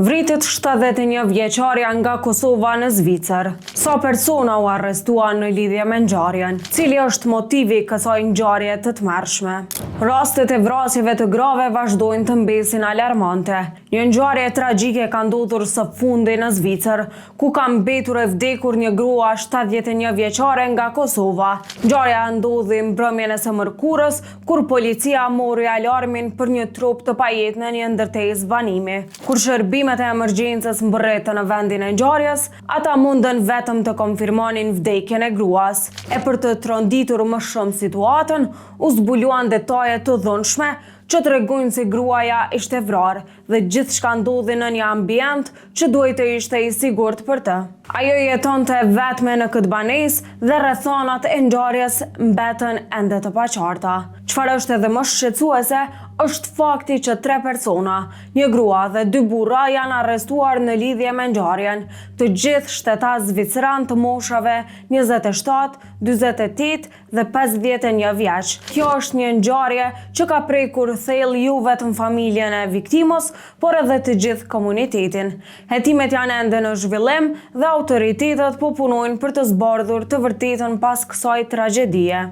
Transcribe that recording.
Vritet 71 vjeçarja nga Kosova në Zvicër. Sa persona u arrestuan në lidhje me ngjarjen? Cili është motivi i kësaj ngjarje të tmerrshme? Rastet e vrasjeve të grave vazhdojnë të mbesin alarmante. Një ngjarje tragjike ka ndodhur së fundi në Zvicër, ku ka mbetur e vdekur një grua 71 vjeçare nga Kosova. Ngjarja ndodhi mbrëmjen e së mërkurës, kur policia mori alarmin për një trup të pajetë në një ndërtesë banimi. Kur shërbimet e emergjencës mbërritën në vendin e ngjarjes, ata mundën vetëm të konfirmonin vdekjen e gruas. E për të tronditur më shumë situatën, u zbuluan detaje të dhunshme që tregojnë se gruaja ishte vrarë dhe gjithçka ndodhi në një ambient që duhej të ishte i sigurt për të. Ajo jetonte vetme në këtë banesë dhe rrethanat e ngjarjes mbetën ende të paqarta. Çfarë është edhe më shqetësuese është fakti që tre persona, një grua dhe dy burra janë arrestuar në lidhje me ngjarjen, të gjithë shtetas zviceran të moshave 27, 48 dhe 51 vjeç. Kjo është një ngjarje që ka prekur thellë jo vetëm familjen e viktimës, por edhe të gjithë komunitetin. Hetimet janë ende në zhvillim dhe autoritetet po punojnë për të zbardhur të vërtetën pas kësaj tragjedie.